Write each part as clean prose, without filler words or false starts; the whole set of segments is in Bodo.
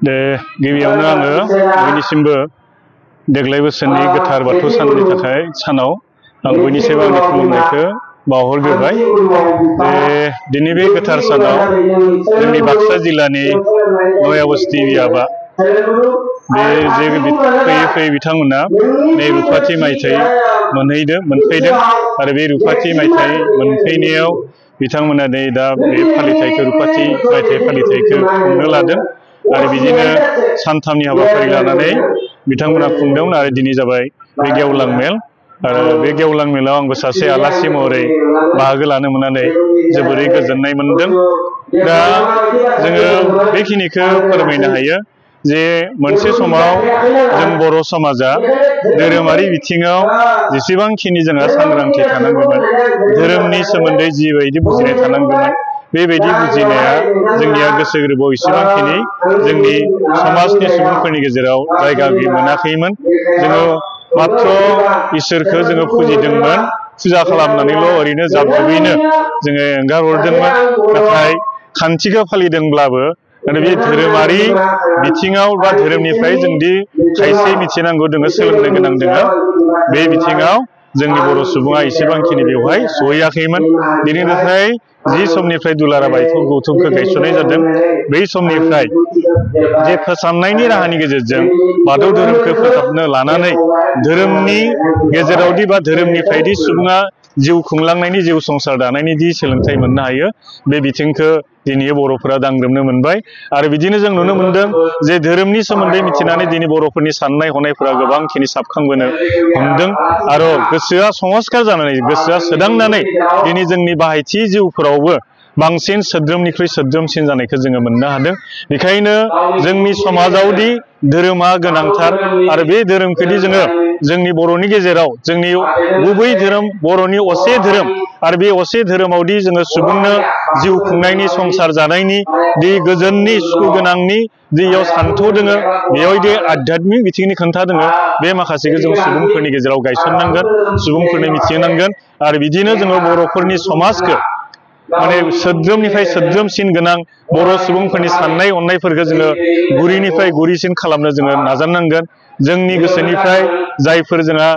दे गिबियावनो आङो बयनिसिमबो देग्लाय बोसोरनि गोथार बाथौ साननि थाखाय सानाव आं बयनिसिमबो आंनि खुलुमनायखौ बावहरग्रोबाय। दिनै बे गोथार सानाव जोंनि बाक्सा जिल्लानि नयाबस्थि बियाबा बे जे फैयै फैयै बिथांमोना नै रुफाथि मायथाइ मोनफैदों आरो बे रुफाथि मायथाइ मोनफैनायाव बिथांमोना नै दा बे फालिथायखौ रुफाथि मायथाइ फालिथायखौ खुंनो लादों आरो बिदिनो सानथामनि हाबाफारि लानानै बिथांमोना खुंदोंमोन आरो दिनै जाबाय बे गेवलां मेल आरो बे गेवलां मेलाव आंबो सासे आलासि महरै बाहागो लानो मोननानै जोबोरै गोजोननाय मोनदों। दा जोङो बेखिनिखौ फोरमायनो हायो जे मोनसे समाव जों बर' समाजा धोरोमारि बिथिङाव जेसेबांखिनि जोंहा सांग्रांथि थानांगौमोन धोरोमनि सोमोन्दै जिबायदि बुजिनाय थानांगौमोन बेबायदि बुजिनाया जोंनिया गोसो गोरबोआव एसेबांखिनि जोंनि समाजनि सुबुंफोरनि गेजेराव जायगा मोनाखैमोन। जोङो मात्र इसोरखौ जोङो फुजिदोंमोन, फुजा खालामनानैल' ओरैनो जाब-जुबैनो जोङो एंगार हरदोंमोन। नाथाय खान्थिखौ फालिदोंब्लाबो आरो बे धोरोमारि बिथिङाव बा धोरोमनिफ्राय जोंदि खायसे मिथिनांगौ दोङो सोलोंनो गोनां दोङो बे बिथिङाव जोंनि बर' सुबुङा एसेबांखिनि बेवहाय सहैयाखैमोन। दिनैनिफ्राय जि समनिफ्राय दुलाराय बाथौ गौथुमखौ गायसननाय जादों बै समनिफ्राय जे फोसाबनायनि राहानि गेजेरजों बाथौ धोरोमखौ फोसाबनो लानानै धोरोमनि गेजेरावदि बा धोरोमनिफ्रायदि सुबुङा जिउ खुंलांनायनि जिउ संसार दानायनि दि सोलोंथाइ मोननो हायो बे बिथिंखौ दिनै बर'फोरा दांग्रोमनो मोनबाय आरो बिदिनो जों नुनो मोनदों जे धोरोमनि सोमोन्दै मिथिनानै दिनै बर'फोरनि साननाय हनायफोरा गोबांखिनि साबखांबोनो हमदों आरो गोसोआ संस्कार जानानै गोसोआ सोदांनानै दिनै जोंनि बाहायथि जिउफोरावबो बांसिन सोद्रोमनिख्रुइ सोद्रोमसिन जानायखौ जोङो मोननो हादों। बेखायनो जोंनि समाजावदि धोरोमा गोनांथार आरो बे धोरोमखौदि जोङो जोंनि बर'नि गेजेराव जोंनि गुबै धोरोम बर'नि असे धोरोम आरो बे असे धोरोमावदि जोङो सुबुंनो जिउ खुंनायनि संसार जानायनि दि गोजोननि सुखु गोनांनि जियाव सान्थौ दोङो बेयावदि आध्यात्मिक बिथिंनि खोथा दोङो बे माखासेखौ जों सुबुंफोरनि गेजेराव गायसननांगोन, सुबुंफोरनो मिथिहोनांगोन आरो बिदिनो जोङो बर'फोरनि समाजखौ माने सोद्रोमनिफ्राय सोद्रोमसिन गोनां बर' सुबुंफोरनि साननाय हनायफोरखौ जोङो गुरिनिफ्राय गुरिसिन खालामनो जोङो नाजानांगोन। जोंनि गोसोनिफ्राय जायफोर जोंहा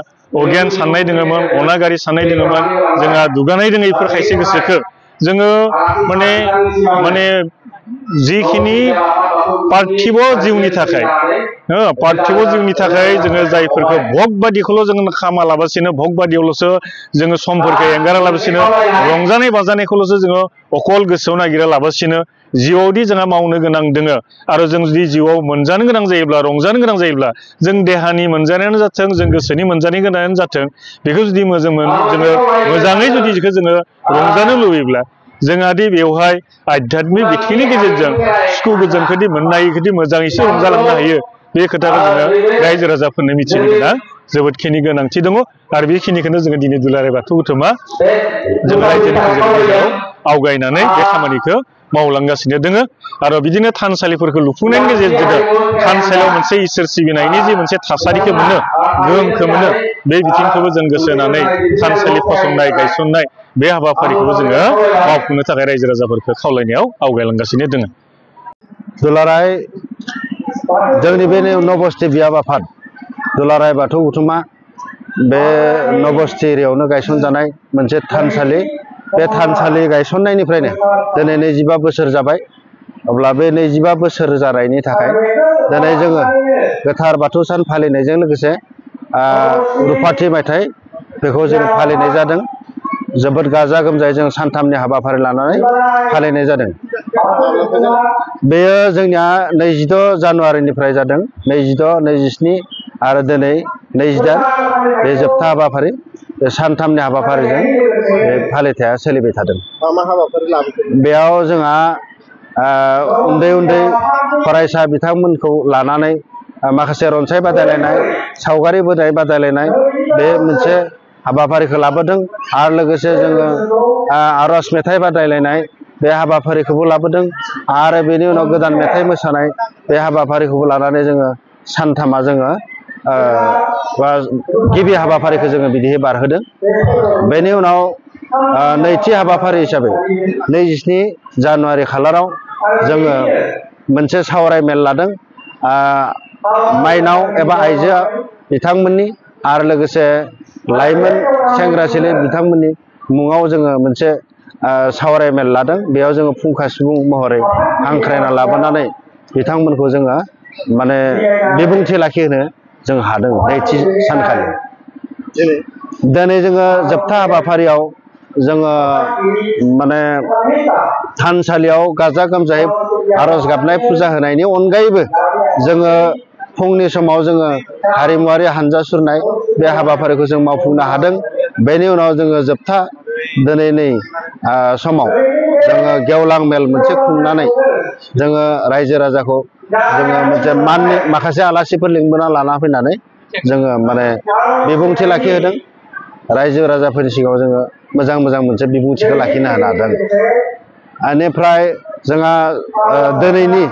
अगियान साननाय दोङोमोन, अनागारि साननाय दोङोमोन, जोंहा दुगानाय दोङैफोर खायसे गोसोखौ जोङो माने जिखिनि पार्थिब जिउनि थाखाय जोङो जायफोरखौ भग बादिखौल' जोङो खामालाबासिनो भग बादियावल'सो जोङो समफोरखौ एंगारा लाबासिनो रंजानाय बाजानायखौल'सो जोङो अकल गोसोआव नागिरा लाबासिनो जिउआवदि जोंहा मावनो गोनां दोङो आरो जों जुदि जिउआव मोनजानो गोनां जायोब्ला रंजानो गोनां जायोब्ला जों देहानि मोनजानायानो जाथों जों गोसोनि मोनजानाय गोनाङानो जाथों बेखौ जुदि जोङो मोजाङै जुदि बेखौ जोङो रंजानो लुबैब्ला जोंहादि बेवहाय आध्यात्मिक बिथिंनि गेजेरजों सुखु गोजोनखौदि मोननो हायो मोजाङैसो रंजालांनो हायो बे खोथाखौ जोङो रायजो राजाफोरनो मिथिनो गोनां जोबोदखिनि गोनांथि दङ आरो बेखिनिखौनो जोङो दिनै दुलाराय बाथौ गौथुमा जों रायजोनि गेजेराव आवगायनानै बे खामानिखौ मावलांगासिनो दोङो आरो बिदिनो थानसालिफोरखौ लुफुंनायनि गेजेरजों थानसालियाव मोनसे इसोर सिबिनायनि जि मोनसे थासारिखौ मोनो गोहोमखौ मोनो बे बिथिंखौबो जों गोसो होनानै थानसालि फसंनाय गायसननाय बे हाबाफारिखौबो जोङो मावफुंनो थाखाय रायजो राजाफोरखौ खावलायनायाव आवगायलांगासिनो दोङो। दुलाराय जोंनि बे नबस्थि बियाब आफाद दुलाराय बाथौ गौथुमा बे नबस्थि एरियायावनो गायसनजानाय मोनसे थानसालि बे थानसालि गायसननायनिफ्रायनो दिनै 25 बोसोर जाबाय। अब्ला बे 25 बोसोर जानायनि थाखाय दिनै जोङो गोथार बाथौ सान फालिनायजों लोगोसे रुफाथि मायथाइ बेखौ जों फालिनाय जादों। जोबोद गाजा गोमजायै जों सानथामनि हाबाफारि लानानै फालिनाय जादों। बेयो जोंनिया 26 जानुवारिनिफ्राय जादों। 26, 27 आरो दिनै 28 बे जोबथा हाबाफारि बे सानथामनि हाबाफारिजों बे फालिथाया सोलिबाय थादों। मा हाबाफारि लाबोदों? बेयाव जोंहा उन्दै उन्दै फरायसा बिथांमोनखौ लानानै माखासे रनसाय बादायलायनाय, सावगारि बोनाय बादायलायनाय बे मोनसे हाबाफारिखौ लाबोदों आरो लोगोसे जोङो आरज मेथाइ बादायलायनाय बे हाबाफारिखौबो लाबोदों आरो बेनि उनाव गोदान मेथाइ मोसानाय बे हाबाफारिखौबो लानानै जोङो सानथामा जोङो गिबि हाबाफारिखौ जोङो बिदिहै बारहोदों। बेनि उनाव नैथि हाबाफारि हिसाबै 27 जानुवारि खालाराव जोङो मोनसे सावरायमेल लादों माइनाव एबा आइजो बिथांमोननि आरो लोगोसे लाइमोन सेंग्रा सिख्ला बिथांमोननि मुङाव जोङो मोनसे सावरायमेल लादों। बेयाव जोङो फुंखा सुबुं महरै हांख्रायना लाबोनानै बिथांमोनखौ जोङो माने बिबुंथि लाखिहोनो जों हादों नैथि सानखालि। दिनै जोङो जोबथा हाबाफारियाव जोङो माने थानसालियाव गाजा गोमजायै आरज गाबनाय फुजा होनायनि अनगायैबो जोङो फुंनि समाव जोङो हारिमुवारि हानजा सुरनाय बे हाबाफारिखौ जों मावफुंनो हादों। बेनि उनाव जोङो जोबथा दिनैनि समाव जोङो गेवलां मेल मोनसे खुंनानै जोङो रायजो राजाखौ जोङो मोनसे माननि माखासे आलासिफोर लिंबोना लाना फैनानै जोङो माने बिबुंथि लाखिहोदों। रायजो राजाफोरनि सिगाङाव जोङो मोजां मोनसे बिबुंथिखौ लाखिनो हादों। बेनिफ्राय जोंहा दिनैनि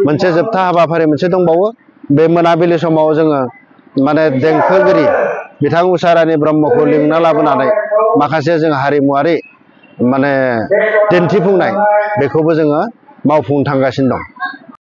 मोनसे जोबथा हाबाफारि मोनसे दंबावो। बे मोनाबिलि समाव जोङो माने देंखोगिरि बिथां उषाराणि ब्रह्मखौ लिंना लाबोनानै माखासे जों हारिमुवारि माने दिन्थिफुंनाय बेखौबो जोङो मावफुंनो थांगासिनो दं।